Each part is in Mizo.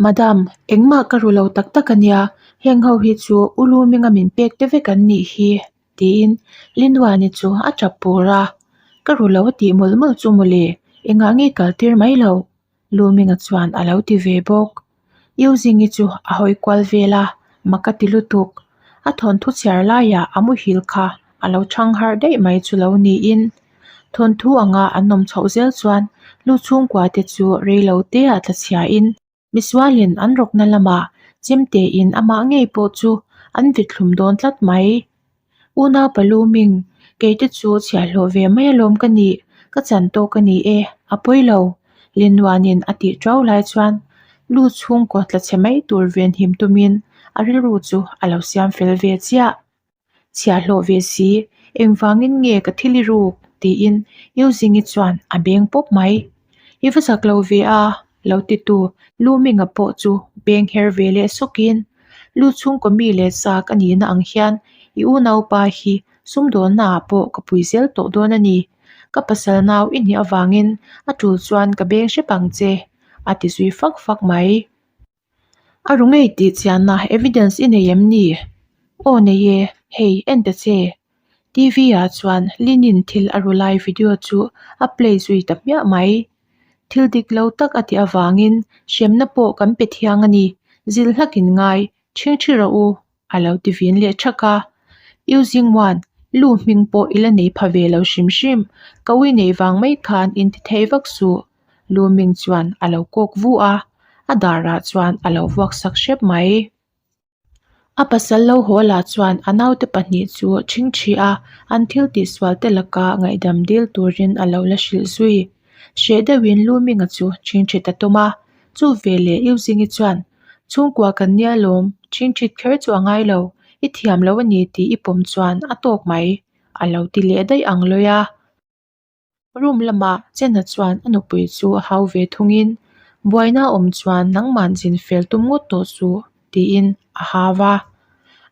Madam, engmah ka ru lo tak tak a nia, heng ho hi chu u Luminga min pek te vek an nih hi, tiin Linduani chu a tap pur a. Ka ru lo a tih mawlh mawlh chu mawle, engah nge kal tir mai lo? Luminga chuan a lo ti ve bawk. Yuzingi chu a hawi kual vel a, mak a ti lutuk. A thawnthu chhiar laiah a muhil kha a lo chhang harh daih mai chu lo niin. Thawnthu anga an awm chhoh zel chuan lu chhungkua te chu rei lo te ah tla chhia in misualin an rawkna lamah chemte in amah ngei pawh chu an vit thlum dawn tlat mai. Unau palu ming kei te chu chhiahhlawh ve mai alawm ka nih, ka chan tawk a ni e, a pawi lo. Linnuanin a tih ṭau lai chuan lu chhungkaw tla chhe mai tur venhim tumin a rilru chu a lo siam fel ve chiah. Chhiahhlawh ve si, engvangin nge ka thil i ruk? tiin Yuzingi chuan a beng pawp mai. I va zak lo ve a, lo titu Lu Minga pawh chu beng her ve leh sawkin, Lu chhungkaw mi leh zak a nihna ang hian i unaupa hi sumdawnnaah pawh ka pui zel tawh dawn a ni. Ka pasal nau i nih avangin a tul chuan ka beng hrep ang che, a ti zui fak fak mai. A ru ngei tih chianna evidence i nei em ni? Aw nei e, hei en ta che. TV ah chuan Linin thil a ru lai video chu a play zui ta hmiah mai. Thil dik lo tak a tih avangin hremna pawh kan pe thiang a ni, zil hlakin ngai, ṭhingṭhi rawh u, a lo ti vin leh ṭhak a. Using one, lu hming pawh i la nei pha ve lo hrim hrim, ka ui neih vang mai khan inti thei vak suh. Lu Ming chuan a lo kawk vu a, a darah chuan a lo vuak sak hrep mai. A pasal lo haw lah chuan a naute pahnih chu ṭhingṭhi a, an thil tihsual te laka ngaihdam dil turin a lo la hrilh zui. Hreh deuhin Lu Minga chu ṭhingṭhi ta tum a, chu veleh Yu Zingi chuan, Chhungkua kan nia lawm, ṭhingṭhit kher chu a ngai lo, i thiam lo a ni tih i pawm chuan a tawk mai, a lo ti leh daih ang lawi a. Room lamah Chena chuan a nupui chu a hau ve thungin, Buaina awm chuan nangmah zin fel tum ngawt tawh suh, tiin a hau a.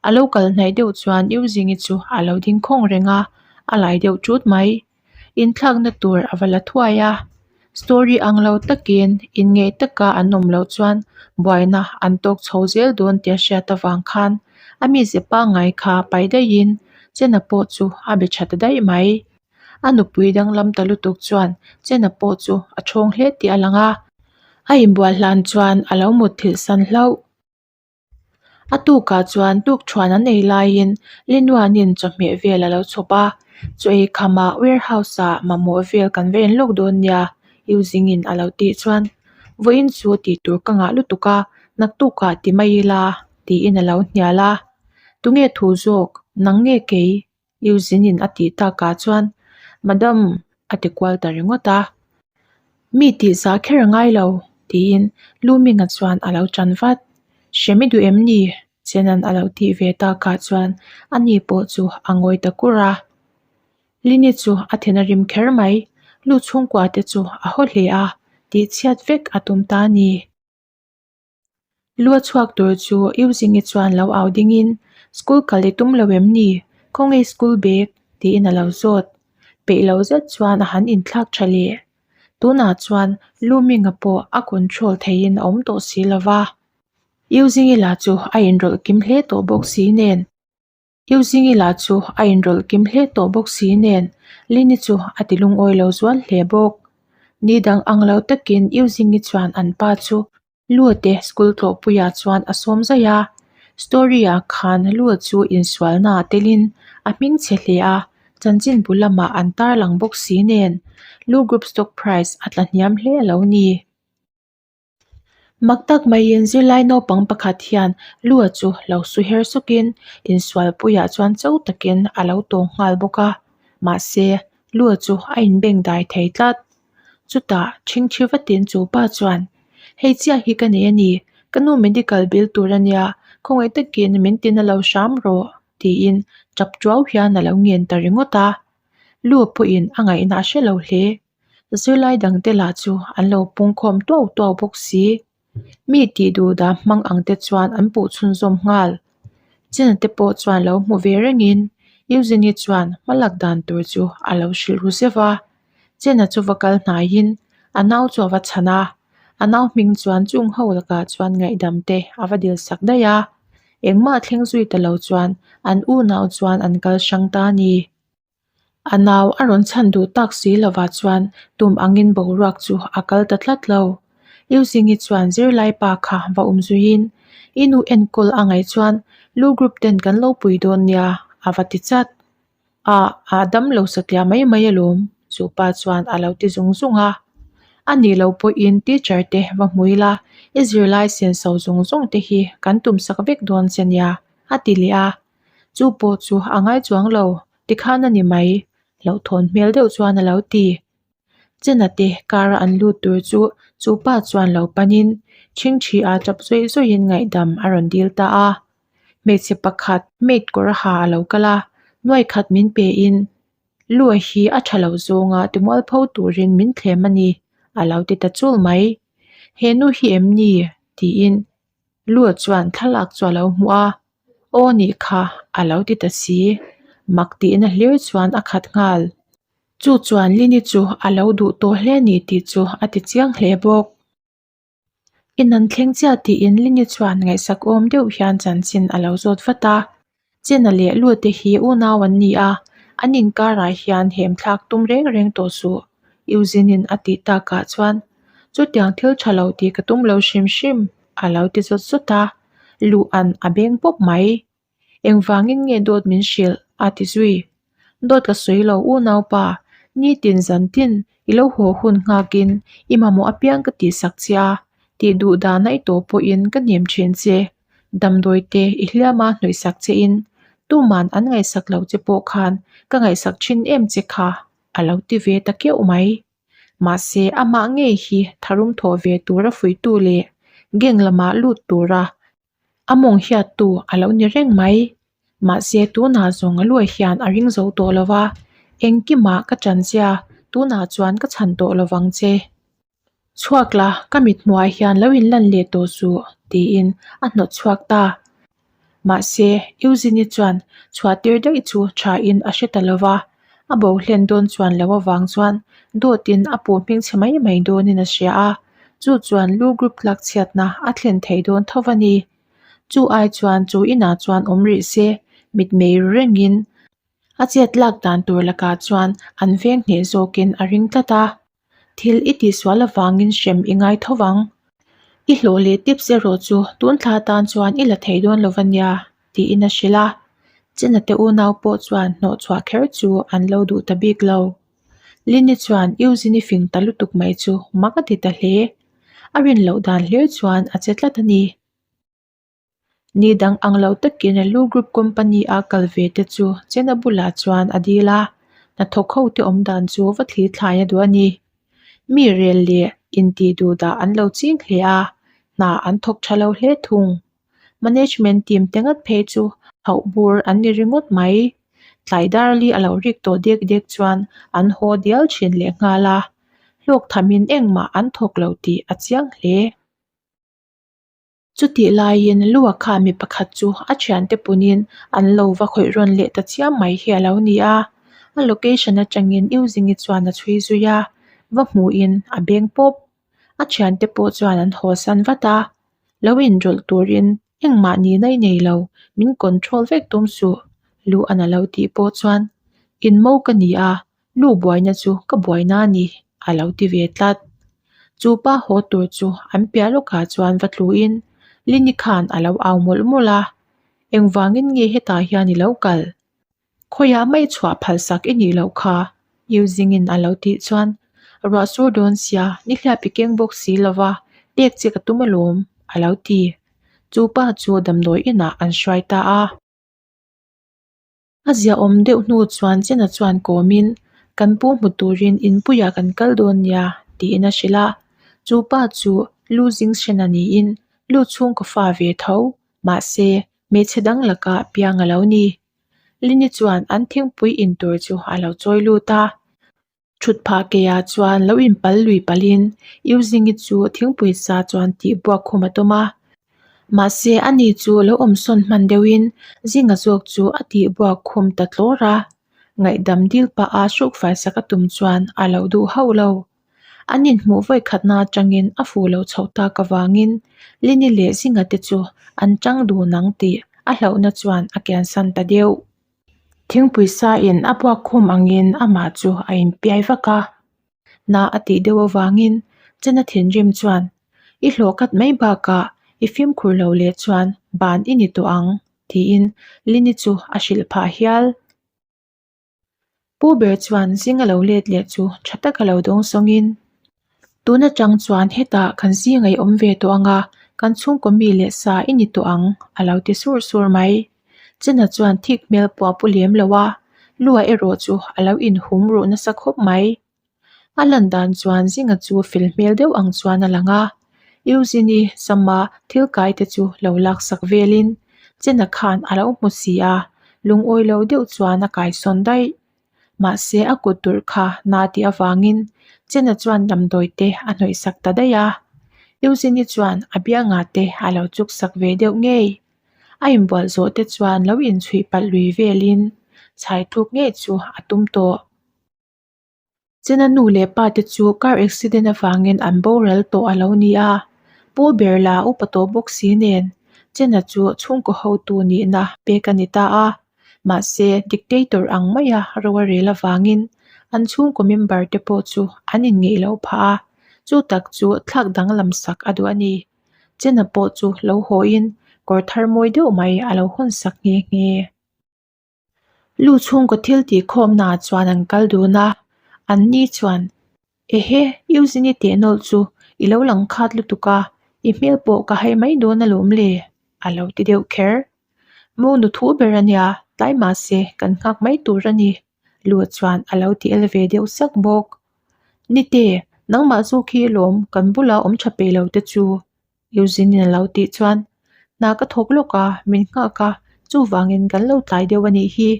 A lo kal hnaih deuh chuan Yuzingi chu a lo ding khawng reng a, a lai deuh ṭut mai. Inthlakna tur a va la thuai a. Story ang lo takin inngeih taka an awm loh chuan buaina an tawk chho zel dawn tia hriat avang khan a mize pangngai kha pai daihin Chena pawh chu a be tha ta daih mai. A nupui danglam ta lutuk chuan Chena pawh chu a thawng hle tih a lang a, a inbual hlan chuan a lo mutthilh san hlauh. A tukah chuan tukthuan an ei laiin Linuanin chawhmeh vel a lo chhawp a, chaw ei khamah warehouse-ah mamawh vel kan va en lawk dawn nia Yuzingin a lo tih chuan vawiin chu tih tur ka ngah lutuk a, naktukah ti mai ila tiin a lo hnial a, tunge thu zawk nang nge kei Eugene-in a tih takah chuan Madam a ti kual ta ringawt a, Mi tih zah kher a ngai lo tiin Luminga chuan a lo tan vat. Hrem i duh em ni? Chenan a lo tih ve takah chuan ani pawh chu a ngawi ta kur a. Lini chu a then a rim kher mai, lu chhungkua te chu a haw hle a, tihchhiat vek a tum ta a ni. Lu a chhuak tur chu Eugene-i chuan lo au dingin, School kal i tum lo em ni? Khawnge school bag? tiin a lo zawt. Peih lo zet chuan a han inthlak tha leh. Tunah chuan Lu Ming-a pawh a control theihin a awm tawh si lo va. Eugene-i lah chu a inrawlh kim hle tawh bawk si nen. Eugene-i lah chu a inrawlh kim hle tawh bawk si nen Lini chu a ti lungawi lo zual hle bawk. Ni dang ang lo takin Eugene-i chuan an pa chu Lute school tlawhpuiah chuan a sawm zaih a. Story-ah khan Lu chu insualna ah telin a hming chhe hle a, chanchinbu lamah an tarlang bawk si nen Lu Group stock price a tla hniam hle a lo ni. Mak tak maiin zirlai naupang pakhat hian Lua chu lo su her sawkin insualpuiah chuan cho takin a lo tawng nghal bawk a, mahse Lua chu a inbeng dai thei tlat. Chutah ṭhingṭhi vatin chu pa chuan, Hei chiah hi ka nei a ni, ka nu medical bill tur a nia, khawngaih takin min tina lo hram rawh tiin ṭap ṭuau hian a lo ngen ta ringawt a. Lua pawhin a ngaihna a hre lo hle. Zirlai dangte lah chu an lo pungkhawm tuau tuau bawk si. Mi tih duh dah hmang ang te chuan an puh chhunzawm nghal. China te pawh chuan lo hmu ve rengin Eugenie chuan hmalak dan tur chu a lo hrilh ru zeuh a. China chu va kal hnaiin a nau chu a va chhan a. A nau hming chuan chung ho lakah chuan ngaihdam te a va dil sak daih a, engmah thleng zui ta lo chuan an unau chuan an kal hrang ta a ni. A nau a rawn chhan duh tak si lovah chuan tum angin boruak chu a kal ta tlat lo. Euzingi chuan zirlai pa kha va awm zuiin, I nu enkawl a ngaih chuan lu group ten kan lo pui dawn nia a va ti chat. Ah, a dam lo satliah mai mai alawm, chu pa chuan a lo ti zung zung a. A nih loh pawhin teacher te va hmui la, i zirlai senso zung zung te hi kan tum sak vek dawn che nia, a ti leh a. Chu pawh chu a ngai chuang lo, tikhan a ni mai, hlauhthawn hmel deuh chuan a lo ti. Chena te kara an lut tur chu chu pa chuan lo panin ṭhingṭhi ah ṭap zawih zawihin ngaihdam a rawn dil ta a. Hmeichhe pakhat maid kawr ha a lo kal a, nuai khat min pe in Lua hi a tha lo zawnga timual pho turin min thlem a ni a lo ti ta chul mai. He nu hi em ni? tiin Lua chuan thlalak chu a lo hmuh a, Aw nih kha a lo ti ta si. Mak tihna hlir chuan a khat nghal. Chu chuan Lini chu a lo duh tawh hle a ni tih chu a ti chiang hle bawk. In an thleng chiah tiin Lini chuan ngaihsak awm deuh hian chanchin a lo zawt vat a. Chena leh Lute hi unau an ni a, an inkarah hian hem thlak tum reng reng tawh suh, Eugene-in a tih takah chuan chutiang thil tha lo tih ka tum lo hrim hrim a lo ti zawt zawt a, luh an a beng pawp mai. Engvangin nge dawt min hrilh? a ti zui. Dawt ka sawi lo unaupa, nitin zantin i lo haw hun nghakin i mamawh apiang ka tihsak che a, tih duh dana i tawh pawhin ka hnem thin che. Damdawi te i hliama hnawihsak che in tuman an ngaihsak lo che pawh khan ka ngaihsak thin em che kha a lo ti ve ta keuh mai. Mahse amah ngei hi tharum thawh ve tura fuihtu leh gang lamah lut tura A mawng hiattu a lo ni reng mai. Mahse tunah zawng a luai hian a ring zo tawh lo va, engkimah ka ṭan chia, tunah chuan ka chhan tawh lo vang che. Chhuak la, ka mit hmuhah hian lo inlan leh tawh suh, tiin a hnawt chhuak ta. Mahse, Eugenie chuan chhuah tir daih chu thain a hre ta lo va, a bo hlen dawn chuan lo avang chuan dawtin a puh hmingchhe mai mai dawnin a hria a. Chu chuan lu group tlak chhiatna a thlen thei dawn tho a ni. Chu ai chuan chu inah chuan awm rih se, mitmei rengin a chet lak dan tur lakah chuan an veng hneh zawkin a ring tlat a. Thil i tihsual avangin hrem i ngai tho vang. I hlawh leh tips erawh chu tun thla tan chuan i la thei dawn lo va nia, tiin a hrilh a. Chena te unau pawh chuan hnawhchhuah kher chu an lo duh ta bik lo. Lini chuan Eugene-i fing ta lutuk mai chu mak a ti ta hle. A rin loh dan hlir chuan a che tlat a ni. Ni dang ang lo takin Lu Group Company a kal ve te chu Chena bulah chuan a dil a, hnathawk ho te awm dan chu va thli thlai a duh a ni. Mi rel leh intih duh dah an lo ching hle a, hna an thawk tha lo hle thung. Management team te ngat phei chu hauh bur an ni ringawt mai. Tlai dar li a lo rik tawh dek dek chuan an haw dial thin leh nghal a, hlawk thamin engmah an thawk lo tih a chiang hle. Chutih laiin Lua kha mi pakhat chu a thiante punin an lo va khawih rawn leh ta chiam mai hi a lo ni a, a location atangin Eugene-i chuan a chhui zui a, va hmuhin a beng pawp. A thiante pawh chuan an haw san vat a, lo inrawlh turin engmah nihna i nei lo, min control vek tum suh, lu a na lo tih pawh chuan in mo ka ni a, lu buaina chu ka buaina a ni a lo ti ve tlat. Chu pa haw tur chu an piah lawkah chuan va tluin Lini khan a lo au mawlh mawlh a, engvangin nge hetah hian i lo kal? Khawiah mai chhuah phal sak i nih loh kha, Eugene-in a lo tih chuan ruah sur dawn sia nihliap i keng bawk si lova pek che ka tum alawm a lo ti. Chu pa chu damdawi inah an hruai ta a. A ziaawm deuh hnu chuan Chena chuan kawmin kan pu hmu turin inpuiah kan kal dawn nia tiin a hrilh a. Chu pa chu Lu Jingshena niin Lu chhungkaw fa ve tho mahse hmeichhe dang lakah piang a lo ni. Lini chuan an thingpui in tur chu a lo chawi lut a. Thut phah keiah chuan lo inpal lui palhin Eugene-i chu thingpui sa chuan tih buak khum a tum a. Mahse ani chu lo awmsawn hman deuhin zinga zawk chu a tih buak khum ta tlawr a. Ngaihdam dil pah a hruk fai sak a tum chuan a lo duh hauh lo. An inhmuh vawi khatna atangin a fuh lo chhoh tak avangin Lini leh Zinga te chu an tang dun ang tih a hlauhna chuan a kiansan ta deuh. Thingpui sa in a buak khum angin amah chu a inpiai vak a. Hna a tih deuh avangin Chena thinrim chuan I hlawh khat mai bakah i fimkhur lo leh chuan ban i ni tawh ang tiin Lini chu a hrilh phah hial. Pu ber chuan zing a lo let leh chu tha taka lo dawng sawngin, Tun atang chuan hetah kan zingah i awm ve tawh ang a, kan chhungkaw mi leh sa i ni tawh ang a lo ti sur sur mai. Chena chuan thik hmel pawh a pu lem lo a, Lua erawh chu a lo inhum ruh nasa khawp mai. A lan dan chuan zinga chu fel hmel deuh ang chuan a lang a, Eugenie sama thil kai te chu lo laksak velin Chena khan a lo hmu si a, lungawi lo deuh chuan a kaisawn daih. Mahse a kut durh kha na tih avangin Chena chuan damdawi te a hnawihsak ta daih a, Eugenie chuan a biangah te a lo chuksak ve deuh ngei. A inbual zawh te chuan lo inchhuih palh lui velin chhai tluk ngei chu a tum tawh. Chena nu leh pa te chu car accident avangin an boral tawh a lo ni a, Pu ber la upa tawh bawk si nen Chena chu chhungkaw hotu nihna pek a ni ta a, mahse dictator ang maia ro a rel avangin an chhungkaw member te pawh chu an inngeih loh phah a, chu tak chu thlak danglam sak a duh a ni. Chena pawh chu lo hawiin kawr thar mawi deuh mai a lo hawn sak nghe nghe. Lu chhungkaw thil tih khawmnaah chuan an kal dun a, an ni chuan, Ehe, Eugenie teh nawlh chu i lo lang khat lutuk a, i hmel pawh ka hai mai dawn alawm le, a lo ti deuh kher. Mo nu thu ber a nia, tlai mahse kan nghak mai tur a ni, Lu chuan a lo ti el ve deuh sak bawk. Nite, nangmah zawk hi lawm kan bula awm tha pe lo te chu, Eugene-in a lo tih chuan, Hna ka thawk lawk a, min nghak a, chuvangin kan lo tlai deuh a nih hi.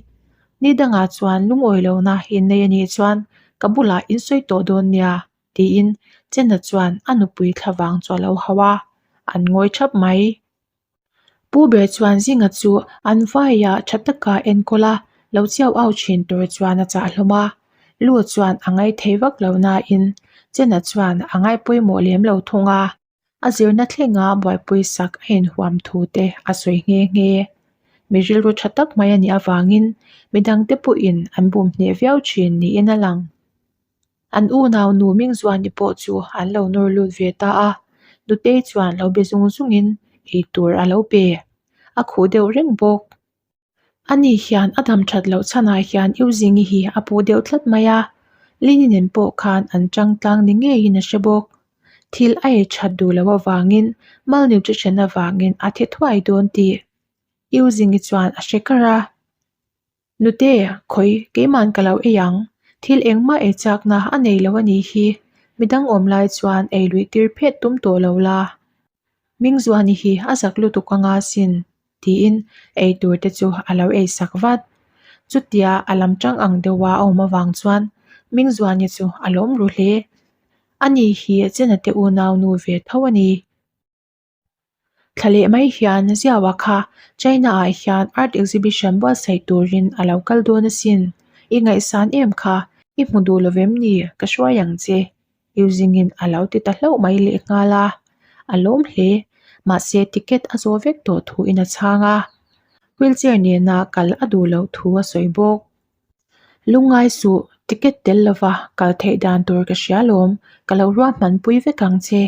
Ni dangah chuan lungawi lohna innei a nih chuan ka bulah in sawi tawh dawn nia, tiin Chena chuan a nupui thlavang chu a lo hauh a, an ngawi thap mai. Pu ber chuan Zinga chu an vaia tha taka enkawl a, lo chiau au thin tur chuan a chah hlawm a. Lu chuan a ngaithei vak lo nain Chena chuan a ngaipawimawh lem lo thung a. A zirna thlenga buaipui sak a inhuam thu te a sawi nghe nghe. Mi rilru tha tak mai a nih avangin midangte pawhin an bum hneh viau thin niin a lang. An unau nu Mingzuani pawh chu an lo nawr lut ve ta a, Nutei chuan lo be zung zungin ei tur a lo pe. A khuh deuh reng bawk. Ani hian a dam that loh chhanah hian Euzingi hi a puh deuh tlat mai a, Lini nen pawh khan an chang tlang ni ngeiin a hre bawk. Thil a ei that duh loh avangin malnutrition avangin a thi thuai dawn tih Euzingi chuan a hre kar a. Nute, khawi keiman ka lo ei ang, thil engmah ei chakna a nei lo a nih hi, midang awm lai chuan ei luih tir phet tum tawh lo la. Mingzuani hi a zak lutuk anga sin tiin ei tur te chu a lo ei sak vat. Chutia a lam tang ang deuha a awm avang chuan Mingzuani chu a lawm ru hle. Ani hi Chena te unau nu ve tho a ni. Thla leh mai hian Ziaua kha China ah hian art exhibition buatsaih turin a lo kal dawn asin. I ngaihsan em kha, i hmu duh lo vem ni, ka hruai ang che. Eugene-in a lo ti ta hlauh mai lehnghal a, a lawm hle. Mahse ticket a zawh vek tawh thuin a chhang a, wheelchair nena kal a duh loh thu a sawi bawk. Lungngai suh, ticket tel lova kal theih dan tur ka hria lawm, ka lo ruahmanpui vek ang che.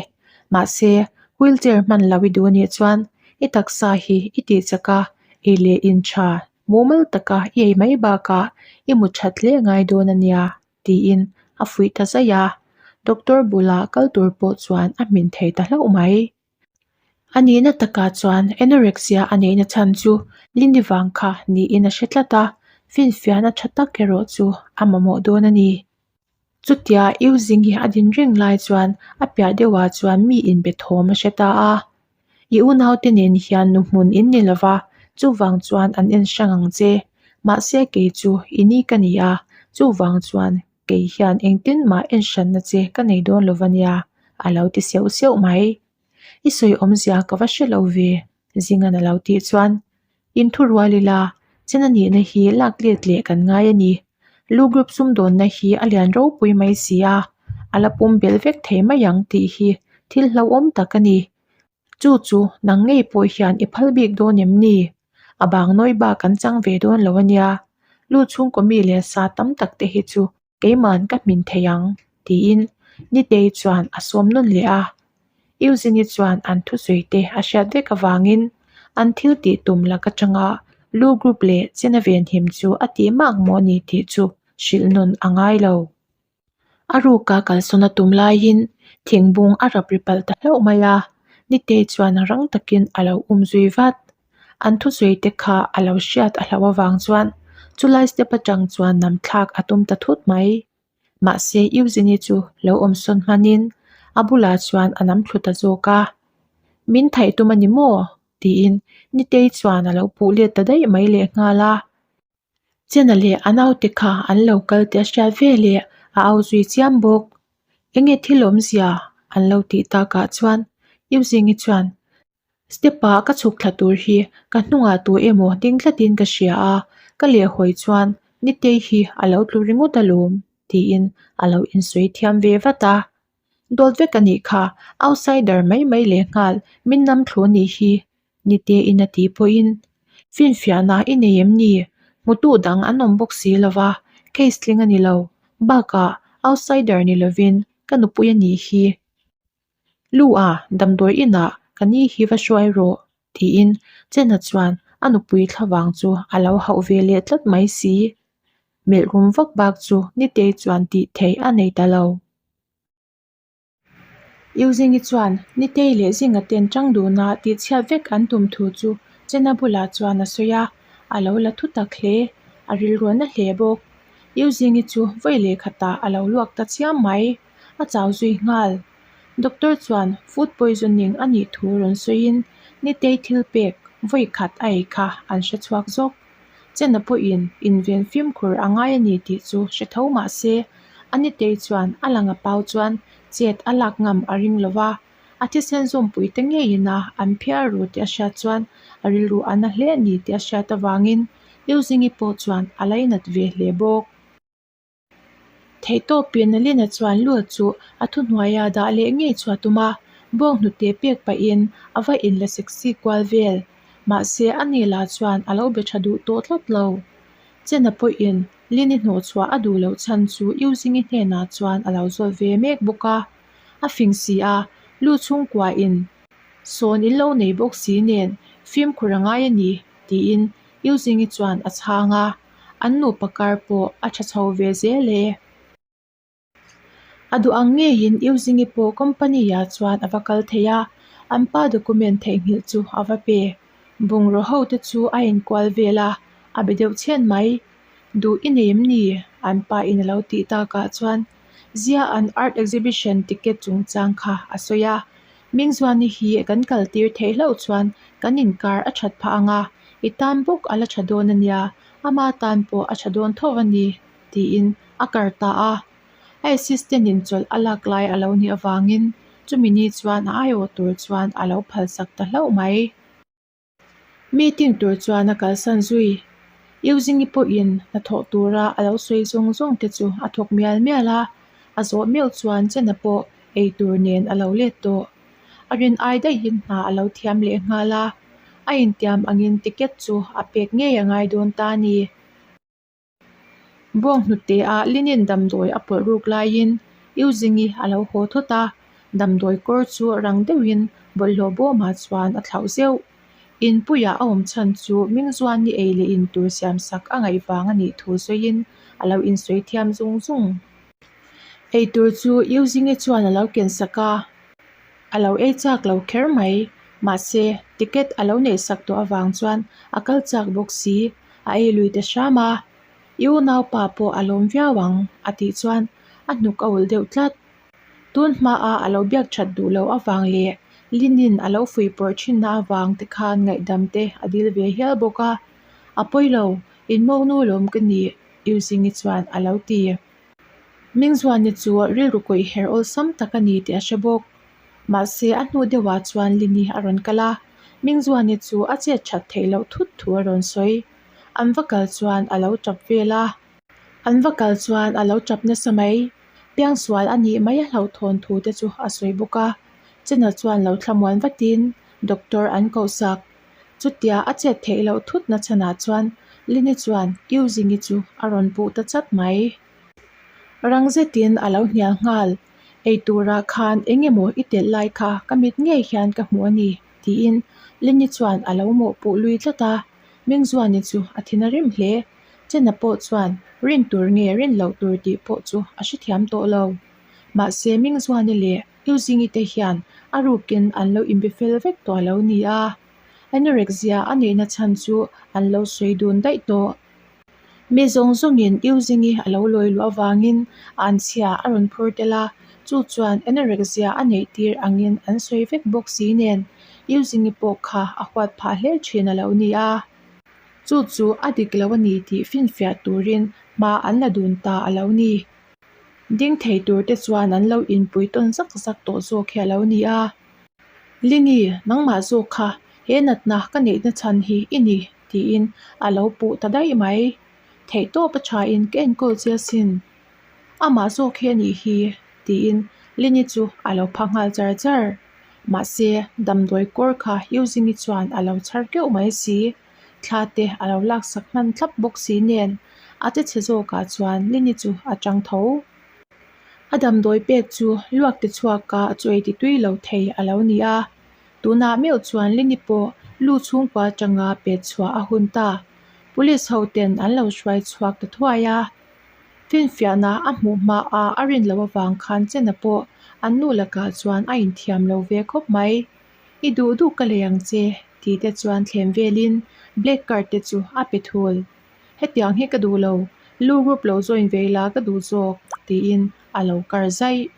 Mahse, wheelchair hman lo i duh anih chuan i taksa hi i tih chak a, ei leh in tha mumal taka i ei mai bakah i mu that hle ngai dawn a nia. tiin a fuih ta zaih a, doctor bulah kal tur pawh chuan a hmin thei ta hlauh mai. A nihna takah chuan anorexia a neihna chhan chu Lindy vang kha niin a hre tlat a, finfiahna tha tak erawh chu a mamawh dawn a ni. Chutia Eugene-i a din reng lai chuan a piah deuhah chuan mi inbe thawm a hre ta a, I unaute nen hian nu hmun in ni lova, chuvang chuan an en hrang ang che. Mahse kei chu i ni ka ni a, chuvang chuan kei hian engtin mah en hranna che ka nei dawn lova nia, a lo ti seuh seuh mai. I sawi awmzia ka va hre lo ve, Zingan a lo tih chuan in thu rual ila, chen a nihna hi lak let leh kan ngai a ni. Lu group sumdawnna hi a lian ropui mai si a, a la pum belh vek thei mai ang tih hi thil hlauhawm tak a ni. Chu chu nang ngei pawh hian i phal bik dawn em ni? A bang nawi bak an chang ve dawn lo a nia. Lu chhungkaw mi leh sa tam tak te hi chu keima'n ka hmin thei ang tiin Nitei chuan a sawm nawn leh a. Eugenie chuan an thusawi te a hriat vek avangin an thil tih tum lak atanga Lu Group leh Chena Venhim chu a tih mak maw ni tih chu hrilh nawn a ngai lo. A ruka kalsawn a tum laiin thingbung a rap ri palh ta hlauh mai a, Nitei chuan rang takin a lo um zui vat. An thusawi te kha a lo hriat a hlauh avang chuan chulai step atang chuan nam thlak a tum ta thut mai. Mahse Eugenie chu lo awm sawn hmanin a bulah chuan a nam thlu ta zawk a, Min thaih tum a ni maw? tiin Nitei chuan a lo puh let ta daih mai lehnghal a. Chena leh a naute kha an lo kal tih a hriat ve leh a au zui chiam bawk. Enge thil awmzia an lo tih takah chuan Eugenie chuan Step-ah ka chhuk thla tur hi ka hnungah tu emaw ding tlatin ka hria a, ka lehhawi chuan Nitei hi a lo tlu ringawt alawm tiin a lo insawi thiam ve vat a. Dawt vek a nih kha, outsider mai mai lehnghal min nam thlu a nih hi Niteiin a tih pawhin finfiahna i nei em ni? Hmutu dang an awm bawk si lova, case tling a ni lo. Bakah outsider ni lovin ka nupui a nih hi. Lu a, damdawi inah ka ni hi va hruai rawh tiin Chena chuan a nupui thlavang chu a lo hauh ve leh tlat mai si. Melh rum vak bak chu Nitei chuan tih theih a nei ta lo. Euzingi chuan Nitei leh Zinga ten tang duna tih chhiat vek an tum thu chu Chena bulah chuan a sawi a, a lo la thu tak hle, a rilruahna hle bawk. Euzingi chu vawi leh khatah a lo luak ta chiam mai. A chau zui nghal. Doctor chuan food poisoning a nih thu rawn sawiin Nitei thil pek vawi khat a ei kha an hre chhuak zawk. Chena pawhin inven fimkhur a ngai a ni tih chu hre tho mah se, a Nitei chuan a lang a pau chuan chet a lak ngam a ring lo va, a thisen zawmpui te ngeiin a an phiar ru tih a hriat chuan a rilru a na hle a ni tih a hriat avangin Euzingi pawh chuan a lainat ve hle bawk. Theihtawpin Lina chuan Lut chu a thuhnuaia dah leh ngei chu a tum a, bawng hnute pek pahin a va inla sexy kual vel. Mahse, a ni lah chuan a lo be tha duh tawh tlat lo. Chena pawhin Lini hnawhchhuah a duh loh chhan chu Euzingi hnenah chuan a lo zawt ve mek bawk a. A fing si a, Lu chhungkuain sawn in lo nei bawk si nen fimkhur a ngai a ni, tiin Euzingi chuan a chhang a. An nupa kar pawh a tha chho ve zel e. A duh ang ngeiin Euzingi pawh company ah chuan a va kal thei a, an pa document theihnghilh chu a va pe. Bungraw ho te chu a inkual vel a, a be deuh chhen mai. Duh i nei em ni? An pa in a lo tih takah chuan Zia an art exhibition ticket chungchang kha a sawi a. Mingzuani hi kan kal tir theih hlauh chuan kan inkar a that phah ang a, i tan bawk a la tha dawn a nia, ama tan pawh a tha dawn tho a ni, tiin a kar ta a. A assistant in chawlh a lak lai a lo nih avangin chumi ni chuan a aiawh tur chuan a lo phalsak ta hlauh mai. Meeting tur chuan a kalsan zui. Euzingi pawhin hnathawh tura a lo sawi zawng zawng te chu a thawk mial mial a, a zawh meuh chuan Chena pawh ei tur nen a lo let tawh. A rin ai daihin hna a lo thiam leh nghal a, a intiam angin ticket chu a pek ngei a ngai dawn ta a ni. Bawng hnute ah linen damdawi a pawlh ruk laiin Euzingi a lo haw thawt a, damdawi kawr chu rang deuhin bawlhhlawh bawmah chuan a thlauh zeuh. Inpuiah a awm chhan chu Mingzuani ei leh in tur siam sak a ngaih vang a nih thu sawiin a lo insawi thiam zung zung. Eitur chu Euzingi chuan a lo ken sak a, a lo ei chak lo kher mai. Mahse, ticket a lo neih sak tawh avang chuan a kal chak bawk si. A ei lui ta hram a, I unaupa pawh a lawm viau ang a tih chuan a hnuk a ulh deuh tlat. Tun hmaa a lo biak that duh loh avang leh Linin a lo fuih pawrh thinna avang te khan ngaihdam te a dil ve hial bawk a, A pawi lo, in mawngnu lawm ka ni Euzingi chuan a lo ti. Mingzuani chu rilru kawih her awlsam tak a ni tih a hre bawk. Mahse, a hnu deuhah chuan Lini a rawn kal a, Mingzuani chu a chet that theih loh thut thu a rawn sawi. An va kal chuan a lo tap vel a. An va kal chuan a lo tap nasa mai. piangsual a nih mai a hlauhthawn thu te chu a sawi bawk a. Chena chuan lo thlamuan vatin doctor an kohsak. Chutia a chet theih loh thut na chhanah chuan Lini chuan U Zingi chu a rawn puh ta chat mai. Rang zetin a lo hnial nghal, Ei turah khan eng emaw i telh lai kha ka mit ngei hian ka hmu a ni, tiin Lini chuan a lo mawhpuh lui tlat a. Mingzuani chu a thin a rim hle. Chena pawh chuan rin tur nge rin loh tur tih pawh chu a hrethiam tawh lo. Mahse Mingzuani leh U Zingi te hian a rukin an lo inbe fel vek tawh a lo ni a, anorexia a neihna chhan chu an lo sawi dun daih tawh. Mi zawng zawngin U Zingi a lo lawi luh avangin anchhia a rawn phur tel a, chu chuan anorexia a neih tir angin an sawi vek bawk si nen U Zingi pawh kha a huat phah hle thin a lo ni a. Chu chu a dik lo a ni tih finfiah turin hma an la dun ta a lo ni. Ding thei tur te chuan an lo inpui tawn zak zak tawh zawk hi a lo ni a. Lini, nangmah zawk kha he natna ka neihna chhan hi i ni tiin a lo puh ta daih mai. Theihtawp a thain ka enkawl che asin. Amah zawk hi a nih hi tiin Lini chu a lo pha nghal char char. Mahse, damdawi kawr kha Yuzingi chuan a lo chhar keuh mai si. Thla te a lo laksak hman thlap bawk si nen a che chhe zawkah chuan Lini chu a tang tho. A damdawi pek chu luak ti chhuaka a chu ei ti tui lo thei a lo ni a. Tunah meuh chuan Lini pawh lu chhungkua atanga pet chhuah a hun ta. Police ho ten an lo hruai chhuak ta thuai a. Finfiahna a hmuh hmaa a rin loh avang khan Chena pawh an nu lakah chuan a inthiam lo ve khawp mai. I duh duh ka lei ang che tih te chuan thlem velin black card te chu a pe thul. Hetiang hi ka duh lo, lu group lo join ve ila ka duh zawk tiin a lo kar zaih.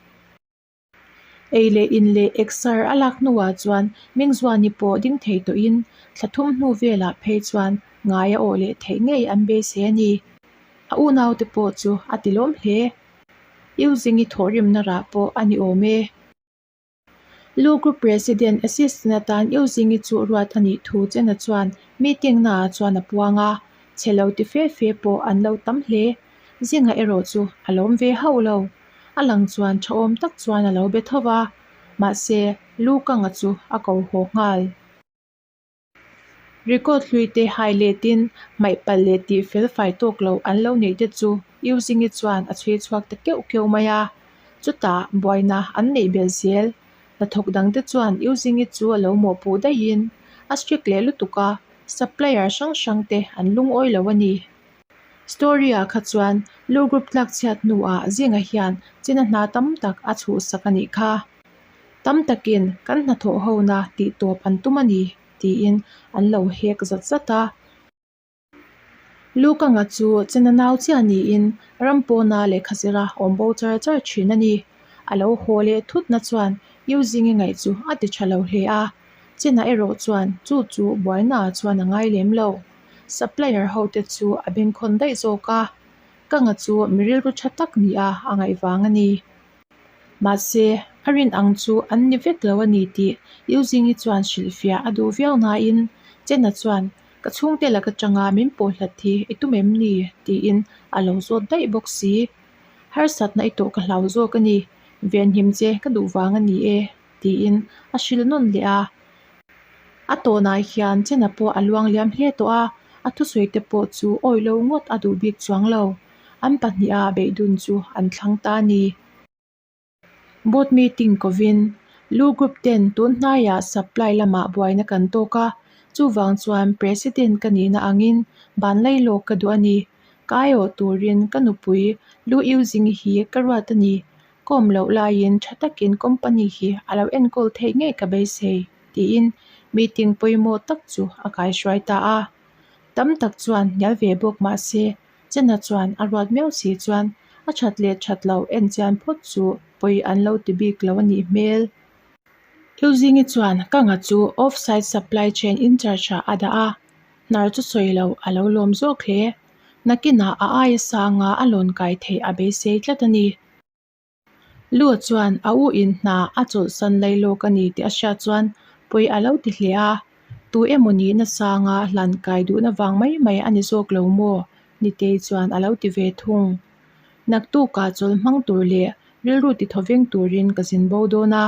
Ei leh in leh exer a lak hnuah chuan Mingzuani pawh ding thei tawhin thla thum hnu velah phei chuan ngai a awh leh theih ngei an beisei a ni. A unaute pawh chu a ti lawm hle. U Zingi thawhrimna rah pawh a ni awm e. Lu Group President Assistant atan U Zingi chu ruat a nih thu Chena chuan meeting naah chuan a puang a, chhe lo ti fe fe pawh an lo tam hle. Zinga erawh chu a lawm ve hauh lo. A lang chuan thahawm tak chuan a lo be tho va, mahse Lu Kanga chu a ko haw nghal. Record hlui te hai letin hmaih palh leh tih fel fai tawk loh an lo neih te chu U Zingi chuan a chhui chhuak ta keuh keuh mai a. Chutah buaina an neih belh zel. Hnathawk dang te chuan U Zingi chu a lo mawhpuh daihin a strict leh lutuk a, supplier hrang hrang te an lungawi lo a ni. Story ah kha chuan Lu Group tlak chhiat hnuah Zinga hian china hna tam tak a chhuhsak a nih kha. Tam takin kan hnathawh hona tih tawp an tum a ni tiin an lo hek zat zat a. Lu Kanga chu china nau chiah niin ram pawna lehkha zira awm bo char char thin a ni. A lo haw leh thutna chuan U Zingi ngaih chu a ti tha lo hle a. China erawh chuan chu chu buainaah chuan a ngai lem lo. Supplier ho te chu a bengkhawn daih zawk a, ka nga chu mi rilru tha tak nia a ngaih vang a ni. Mahse, a rin ang chu an ni vek lo a ni tih U Zingi chuan hrilhfiah a duh viau nain Chena chuan ka chhungte lak atanga min pawh hlat hi i tum em ni? tiin a lo zawt daih bawk si. Harsatna i tawh ka hlau zawk a ni, venhim che ka duh vang a ni e tiin a hrilh nawn leh a. A tawnah hian Chena pawh a luang liam hle tawh a, a thusawi te pawh chu awi lo ngawt a duh bik chuang lo. An pahniha beihdun chu an thlang ta a ni. Board meeting kovin Lu Group ten tun hnaiah supply lamah buaina kan tawk a, chuvang chuan President ka nihna angin ban lailawk ka duh a ni. Ka aiawh turin ka nupui Lu Yuzing-i hi ka ruat a ni. Kawm loh laiin tha takin company hi a lo enkawl theih ngei ka beisei, tiin meeting pawimawh tak chu a kaihruai ta a. Tam tak chuan hnial ve bawk mah se, Chena chuan a ruat miau si chuan a that leh that loh en chian phawt chu pawi an lo ti bik lo a nih hmel. Euzingi chuan ka nga chu off-site supply chain in-charge ah a dah a, hnar chu sawi loh a lo lawm zawk hle. Nakinah a aia sanga a lawn kai theih a beisei tlat a ni. Lu chuan a u in hna a chawlhsan lai lawk a ni tih a hriat chuan pawi a lo ti hle a, tu emaw ni nasanga hlan kai duhna vang mai mai a ni zawk lo maw? Nitei chuan a lo ti ve thung. Naktukah chawl hmang tur leh Rilru tithawveng turin ka zin bo dawn a,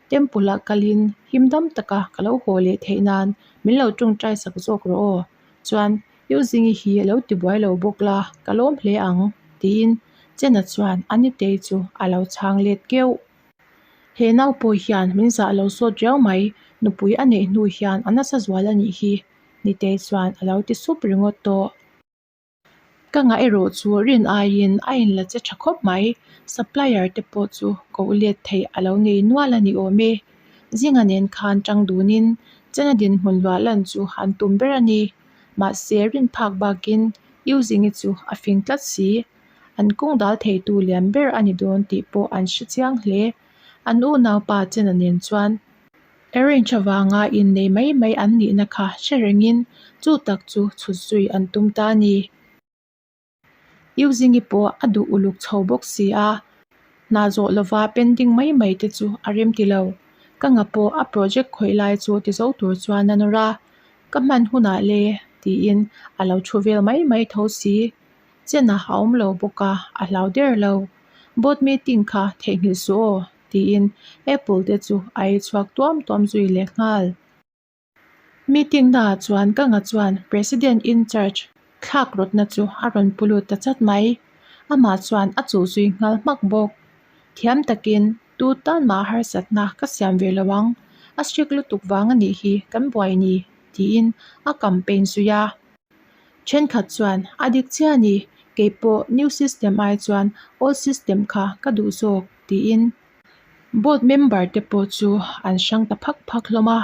temple ah kalin him dam taka ka lo haw leh theih nan min lo tawngtai sak zawk rawh aw. Chuan U Zingi hi lo tibuai lo bawk la, ka lawm hle ang, tiin Chena chuan a nitei chu a lo chhang let keuh. He nau pawh hian min zah lo sawt riau mai, nupui a neih hnu hian a nasa zual a nih hi, nitei chuan a lo ti sup ringawt tawh. Ka ngah erawh chu rin aiin a inla che tha khawp mai, supplier te pawh chu koh let theih a lo nei nual a ni awm e. Zinga nen khan tang dunin Chena dinhmun luah lan chu an tum ber a ni. Mahse rin phak bakin U Zingi chu a fing tlat si. An kawng dal theitu lian ber a ni dawn tih pawh an hre chiang hle. An unaupa Chena nen chuan Arrange avanga innei mai mai an nihna kha hre rengin chu tak chu chhut zui an tum ta a ni. U Zingi pawh a duh uluk chho bawk si a, hna zawh lova pending mai mai te chu a rem ti lo. Ka nga pawh a project khawih lai chu ti zo tur chuan a nawr a, ka hman hunah le tiin a lo thu vel mai mai tho si. Chena a awm lo bawk a, a hlau der lo. Board meeting kha theihnghilh suh aw tiin apple te chu a ei chhuak tuam tuam zui leh nghal. Meeting naah chuan ka nga chuan President in charge thlak rawtna chu a rawn pu lut ta chat mai. Amah chuan a chuh zui nghal hmak bawk. Thiam takin tu tan mah harsatna ka siam ve lo ang, a strict lutuk vang a nih hi kan buai ni tiin a campaign zui a. Thenkhat chuan a dik chiah a ni, keipawh new system ai chuan old system kha ka duh zawk tiin board member te pawh chu an hrang ta phak phak hlawm a.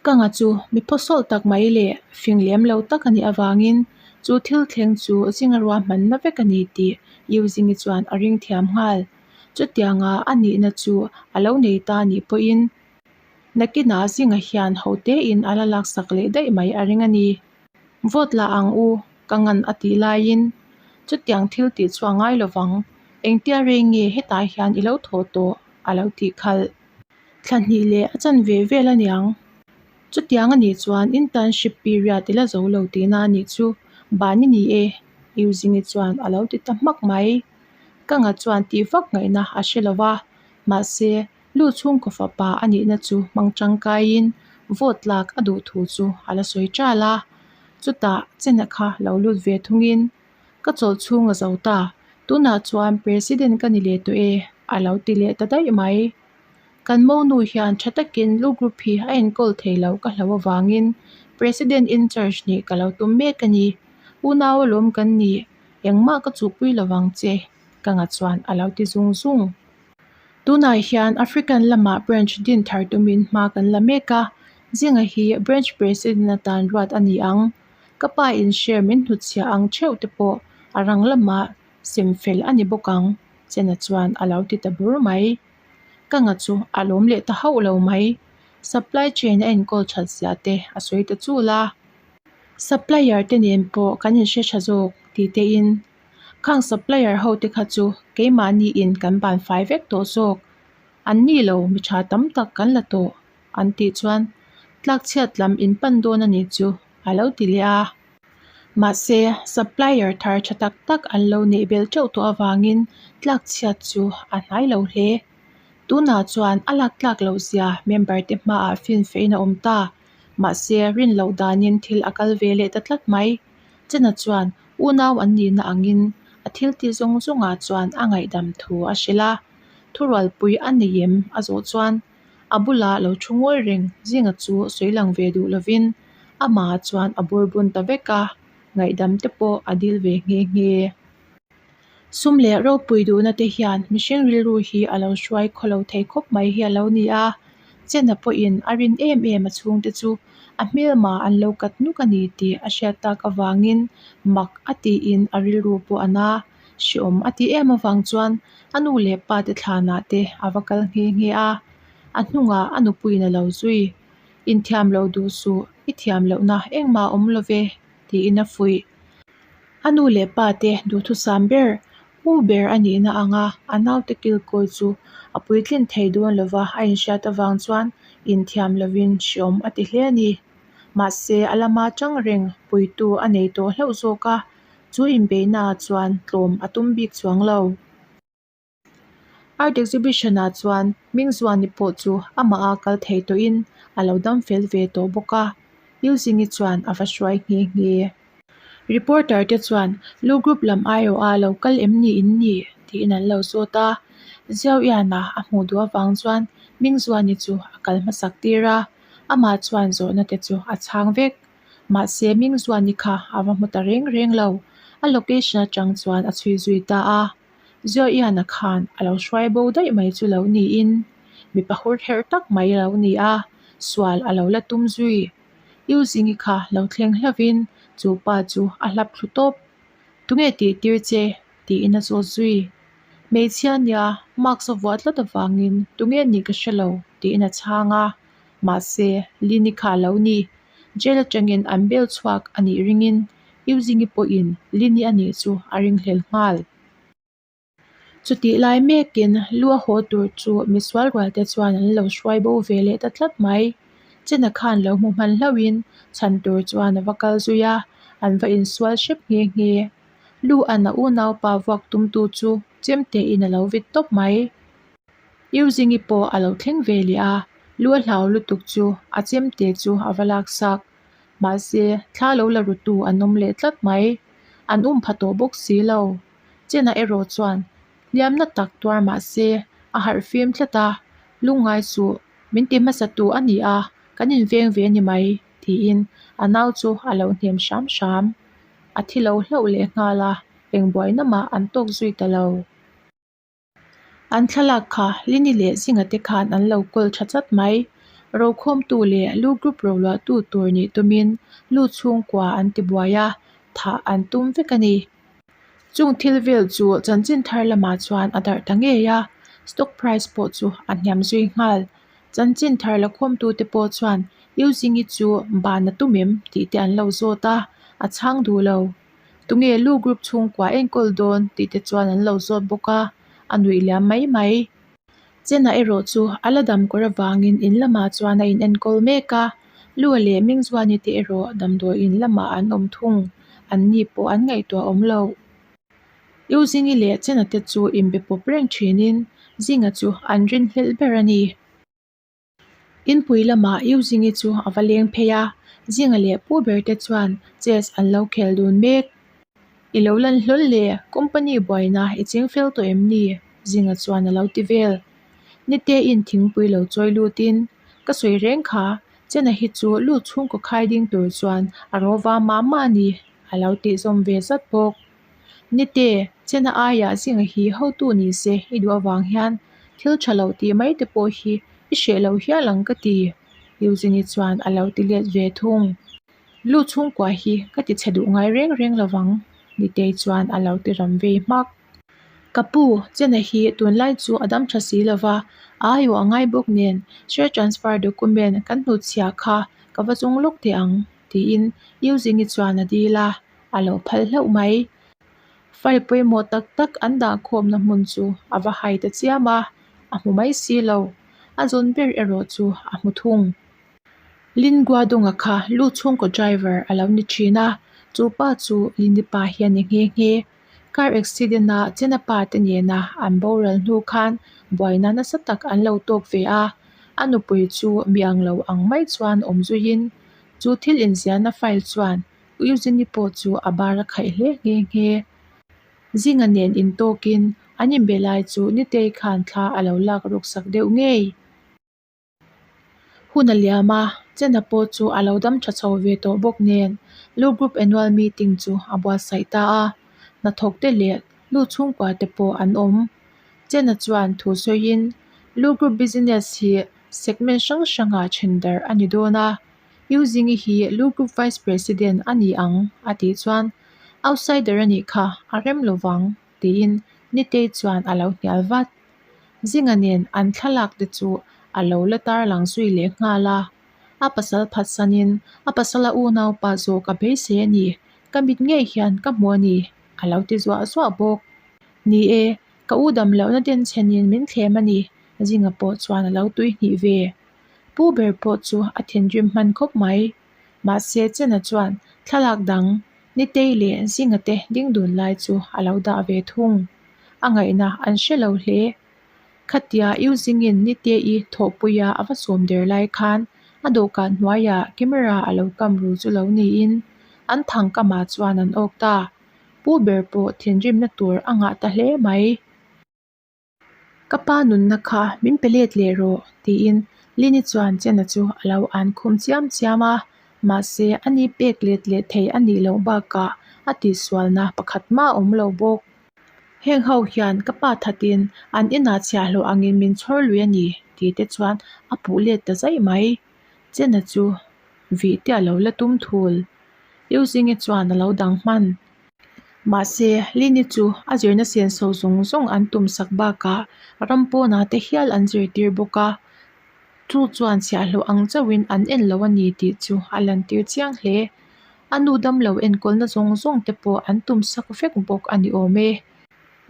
Ka nga chu mi phawsawlh tak mai leh fing lem lo tak a nih avangin chu thil thleng chu zinga ruahmanna vek a ni tih U Zingi chuan a ring thiam nghal. Chutianga a nihna chu a lo nei ta nih pawhin Nakinah zinga hian ho tein a la laksak leh daih mai a ring a ni. Vote la ang u, ka ngan a tih laiin chutiang thil tih chu a ngai lovang, engtia rei nge hetah hian i lo thawh tawh a lo tih khalh. Thla hnih leh a chan ve vel a niang. Chutiang a nih chuan internship period i la zo lo tihna a nih chu ban i ni e, U Zingi chuan a lo ti ta hmak mai. Ka nga chuan tih vak ngaihna a hre lo va, mahse Lu chhungkaw fapa a nihna chu hmang tangkaiin vote lak a duh thu chu a la sawi ṭal a. Chutah Chena kha lo lut ve thungin, Ka chawlh chhung a zo ta, tunah chuan President ka ni leh tawh e, a lo ti leh ta daih mai. Kan monu hian ṭha takin lu group hi a enkawl thei lo ka hlo avangin President in charge nih ka lo tum mek a ni. Unau alawm kan ni, engmah ka chuhpui lovang che, ka nga chuan a lo ti zung zung. Tunah hian African lamah branch din thar tumin hma kan la mek a, Zinga hi branch president atan ruat a ni ang. Ka pa in share min hnutchhiah ang theuh te pawh a rang lamah sem fel a ni bawk ang, Chena chuan a lo ti ta bur mai. Ka nga chu a lawm leh ta hauh lo mai. Supply chain a enkawl that zia te a sawi ta chul a. Supplier te nen pawh kan inhre tha zawk ti tein Khang supplier ho te kha chu keimahni in kan ban fai vek tawh zawk. An ni lo mi tha tam tak kan la tawh an tih chuan tlakchhiat lam in pan dawn a nih chu a lo ti leh a. Mahse supplier thar tha tak tak an lo neih belh teuh tawh avangin tlakchhiat chu a hnai lo hle. Tunah chuan a lak tlak loh zia member te hmaah finfehin a awm ta. Mahse rin loh danin thil a kal ve leh ta tlat mai. Chena chuan unau an nihna angin a thiltih zawng zawngah chuan a ngaihdam thu a hrilh a, thurualpui a nei em a zawh chuan a bulah lo thu ngawi reng zinga chu sawi lang ve duh lovin amah chuan a bur bun ta vek a, ngaihdam te pawh a dil ve nghe nghe. Sum leh ropui duhna te hian mihring rilru hi a lo hruai khaw lo thei khawp mai hi a lo ni a, Chena pawhin a rin em em a chhungte chu a hmelma an lo kat nuk a ni tih a hriat tak avangin mak a tiin a rilru pawh a na. Hreawm a ti em avang chuan a nu leh pa te thlanah te a va kal nghe nghe a, a hnungah a nupuiin a lo zui. Inthiam lo duh suh, i thiam lohna engmah a awm lo ve tiin a fuih. A nu leh pa te duhthusam ber, u ber a nihna anga a naute kilkawi chu a puitlin thei dawn lova a inhriat avang chuan inthiam lovin hreawm a ti hle a ni. Mahse, a lama chang reng puitu a nei tawh hlauh zawk a, chu inbeihnaah chuan tlawm a tum bik chuang lo. Art exhibition ah chuan Mingzuani pawh chu amah a kal thei tawhin a lo dam fel ve tawh bawk a, Yuzingi chuan a va hruai nghe nghe. Reporter te chuan Lu group lam aiawh a lo kal em ni in ni? tiin an lo zawt a. Ziawiana a hmuh duh avang chuan Mingzuani chu a kal hmasak tir a, amah chuan zawhna te chu a chhang vek. Mahse Mingzuani kha a va hmu ta reng reng lo, a location atang chuan a chhui zui ta a. Ziawiana khan a lo hruai bo daih mai chu lo niin mipa hur herh tak mai a lo ni a, sual a lo la tum zui. Yuzingi kha lo thleng hlauhin chu pa chu a hlap thlu tawp. Tunge tih tir che? tiin a zawt zui. Hmeichhia nia mask a vuah tlat avangin tunge nih ka hre lo tiin a chhang a. Mahse, Lini kha a lo ni. Jail atangin an bel chhuak a nih ringin Yuzingi pawhin Lini a nih chu a ringhlel nghal. Chutih lai mekin lu a haw tur chu misual rual te chuan an lo hruai bo ve leh ta tlat mai. Chena khan lo hmu hman hlauhin chhan tur chuan a va kal zui a, an va insual hrep nghe nghe. Lu an a unaupa vuak tumtu chu chemtein a lo vit tawp mai. Yuzingi pawh a lo thleng ve leh a, lu a hlau lutuk chu a chemte chu a va laksak. Mahse, thla lo la rutu an awm leh tlat mai. An um pha tawh bawk si lo. Chena erawh chuan hliamna tak tuar mah se a harh fim tlat a, lungngai suh min ti hmasa tu a ni a, kan inveng ve a ni mai tiin a nau chu a lo hnem hram hram. A thi lo hlauh leh nghal a, eng buaina mah an tawk zui ta lo. An thlalak kha Lini leh Zinga te khan an lo kawl tha chat mai. Rokhawmtu leh lu group roluahtu tur nih tumin lu chhungkua an ti buai a, thah an tum vek a ni. Chung thil vel chu chanchin thar lamah chuan a darh ta ngei a, stock price pawh chu a hniam zui nghal. Chanchin thar la khawmtute pawh chuan U Zingi chu ban a tum em tih te an lo zawt a, a chhang duh lo. Tunge Lu group chhungkua enkawl dawn tih te chuan an lo zawt bawk a, a nuih liam mai mai. Chena erawh chu a la dam kawr avangin in lamah chuan a in enkawl mek a, Lua leh Mingzuani te erawh damdawi in lamah an awm thung, an ni pawh an ngaihtuah awm lo. Yuzingi leh Chena te chu inbe pawp reng thinin Zinga chu an rinhlelh ber a ni. Inpui lamah Yuzingi chu a va leng phei a, Zinga leh Pu ber te chuan chess an lo khel dun mek. I lo lan hlawl le, company buaina i ching fel tawh em ni? Zinga chuan a lo ti vel. Nitein thingpui lo chawi lutin, Ka sawi reng kha, Chena hi chu lu chhungkaw khai ding tur chuan a rawva mah mah a ni, a lo tih zawm ve zat bawk. Nite, Chena aiah Zinga hi hotu ni se i duh avang hian thil tha lo tih mai te pawh hi i hreh lo hial ang ka ti, Eugenie chuan a lo ti let ve thung. Lu chhungkua hi ka ti chhe duh ngai reng reng lo vang, Nitei chuan a lo ti ram vei hmak. Ka pu, Chena hi tunlai chu a dam tha si lo va, a aiawh a ngai bawk nen share transfer document kan hnutchhiah kha ka va chung lawk teh ang, tiin Eugenie chuan a dil a, a lo phal hlauh mai. File pawimawh tak tak an dah khawmna hmun chu a va hai ta chiam a, a hmu mai si lo. A zawn ber erawh chu a hmu thung. Lin Guadonga kha lu chhungkaw driver a lo ni thin a, chu pa chu Lini pa hi a ni nghe nghe. Car accident a Chena pa te nena an boral hnu khan buaina nasa tak an lo tawk ve a, a nupui chu mi ang lo ang mai chuan awm zuiin chu thil inziahna file chuan Eugenie pawh chu a bar a khaih hle nghe nghe. Zinga nen intawkin an inbe lai chu Nitei khan thla a lo lak ruk sak deuh ngei. Hun a liam a, Chena pawh chu a lo dam tha chho ve tawh bawk nen Lu Group Annual Meeting chu a buatsaih ta a, hnathawk te leh lu chhungkua te pawh an awm. Chena chuan thu sawiin Lu Group Business hi segment hrang hrangah then darh a ni dawn a, Yuzingi hi Lu Group Vice President a ni ang a tih chuan outsider a nih kha a rem lo vang tiin Nitei chuan a lo hnial vat. Zinga nen an thlalak te chu a lo la tarlang zui leh nghal a. A pasal phatsanin a pasala unaupa zawk a beisei a ni, ka mit ngei hian ka hmu a ni, a lo ti zuah zuah bawk. Ni e, ka u dam lohna denchhenin min thlem a ni, Zinga pawh chuan a lo tui hnih ve. Pu ber pawh chu a thinrim hman khawp mai. Mahse Chena chuan thlalak dang Nitei leh Zinga te ding dun lai chu a lo dah ve thung. A ngaihna an hre lo hle. Khatia Euzingin Nite-i thawhpuia a va sawm der lai khan a dawhkan hnuaiah camera a lo kam ru chu lo niin an thang kamah chuan an awk ta. Pu ber pawh thinrimna tur a ngah ta hle mai. Ka pa nunna kha min pe let leh rawh tiin Lini chuan Chena chu a lo an khum chiam chiam a, mahse ani pek let leh thei a nih loh bakah a tihsualna pakhat mah a awm lo bawk. Heng ho hian ka pa thatin an inah chhiahhlawh angin min chhawr lui a ni tih te chuan a puh let ta zaih mai. Chena chu vih te a lo la tum thul. Euzingi chuan a lo dang hman. Mahse, Lini chu a zirna senso zawng zawng an tum sak bakah ram pawnah te hial an zirtir bawk a, chu chuan chhiahhlawh ang chauhin an en lo a ni tih chu a lantir chiang hle. A nu damlo enkawlna zawng zawng te pawh an tum sak vek bawk a ni awm e.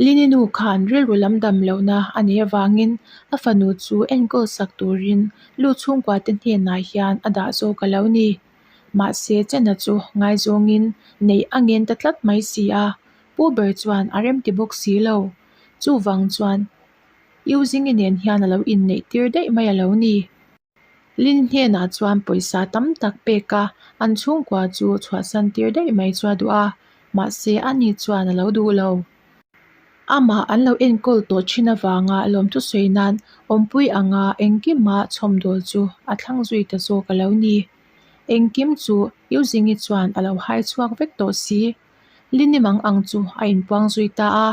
Lini nu khan rilru lam dam lohna a nih avangin a fanu chu enkawl sak turin lu chhungkua te hnenah hian a dah zawk a lo ni. Mahse, Chena chu ngaizawngin neih a ngen ta tlat mai si a, pu ber chuan a remti bawk si lo. Chuvang chuan Euzingi nen hian a lo inneih tir daih mai a lo ni. Lin hnenah chuan pawisa tam tak pek a, an chhungkua chu chhuahsan tir daih mai chu a duh a, mahse ani chuan a lo duh lo. Amah an lo enkawl tawh thin avanga lawmthu sawi nan awmpui anga engkima chhawmdawl chu a thlang zui ta zawk a lo ni. Engkim chu Euzingi chuan a lo hai chhuak vek tawh si. Lini mang ang chu a inpuang zui ta a.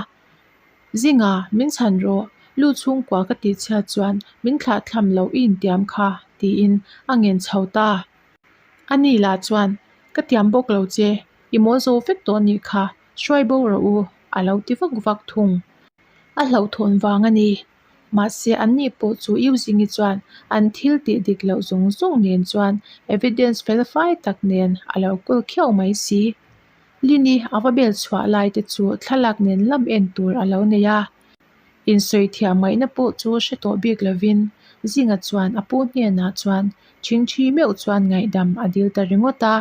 Zinga, min chhan rawh, lu chhungkua ka tih chhiat chuan min thlah thlam loh i intiam kha, tiin a ngen chho ta. Ani lah chuan, Ka tiam bawk lo che, i mawl zo vek tawh anih kha, hruai bo rawh u, a lo ti vak vak thung. A hlauhthawn vang a ni. Mahse, anni pawh chu Euzingi chuan an thil tih dik loh zawng zawng nen chuan evidence felfai tak nen a lo kawl khiau mai si. Lini a va bel chhuah lai te chu thlalak nen lam en tur a lo nei a. Insawi thiam ngaihna pawh chu hre tawh bik lovin Zinga chuan a pu hnenah chuan thingthi meuh chuan ngaihdam a dil ta ringawt a.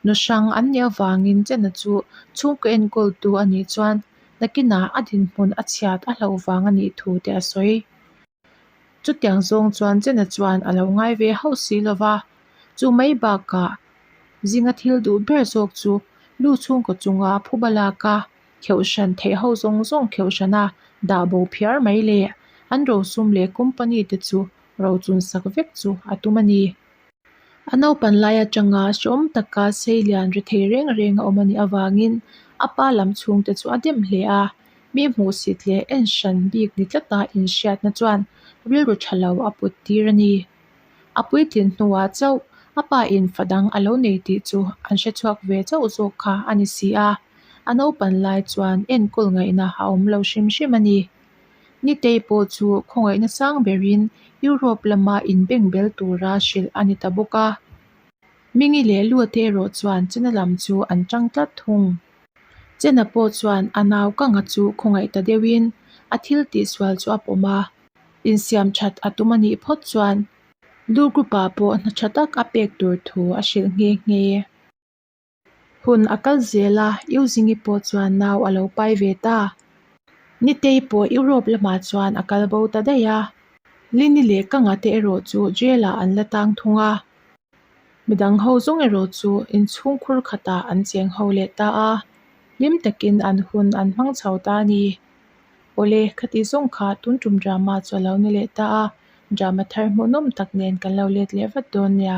Nu hrang an nih avangin Chena chu chhungkaw enkawltu a nih chuan nakinah a dinhmun a chhiat a hlauh vang a nih thu te a sawi. Chutiang zawng chuan Chena chuan a lo ngai ve hauh si lova, chu mai bakah zinga thil duh ber zawk chu lu chhungkaw chunga phuba laka kheuh hran theih ho zawng zawng kheuh hrana dah bo phiar mai le, an rosum leh company te chu rochun sak vek chu a tum a ni. A naupan lai atanga hrehawm taka seilian ri thei reng reng a awm a nih avangin a pa lam chhungte chu a dem hle a, mi hmuhsit leh en hran bik ni tlata inhriatna chuan rilru tha lo a put tir a ni. A puitlin hnuah chauh a pa in fa dang a lo nei tih chu an hre chhuak ve chauh zawk kha a ni si a, a naupan lai chuan enkawl ngaihna a awm lo hrim hrim a ni. Nitei pawh chu khawngaihna sang berin Europe lama inbengbel tura hrilh a ni ta bawk a. Mingi leh Lute erawh chuan Chena lam chu an tang tlat thung. Chena pawh chuan a nau kanga chu khawngaih ta deuhin a thil tihsual chu a pawm a, insiam that a tum a nih phawt chuan Lu group-ah pawh hna tha tak a pek tur thu a hrilh nghe nghe. Hun a kal zel a, Euzingi pawh chuan nau a lo pai ve ta. Nitei pawh Europe lamah chuan a kal bo ta daih a. Lini leh Kanga te erawh chu jail ah an la tang thung a. Midang ho zawng erawh chu inchhung khur khatah an cheng ho leh ta a. Hlim takin an hun an hmang chho ta a ni. Awle, khati zawng kha tun tum drama chu a lo ni leh ta a. Drama thar hmuhnawm tak nen kan lo let leh vat dawn nia.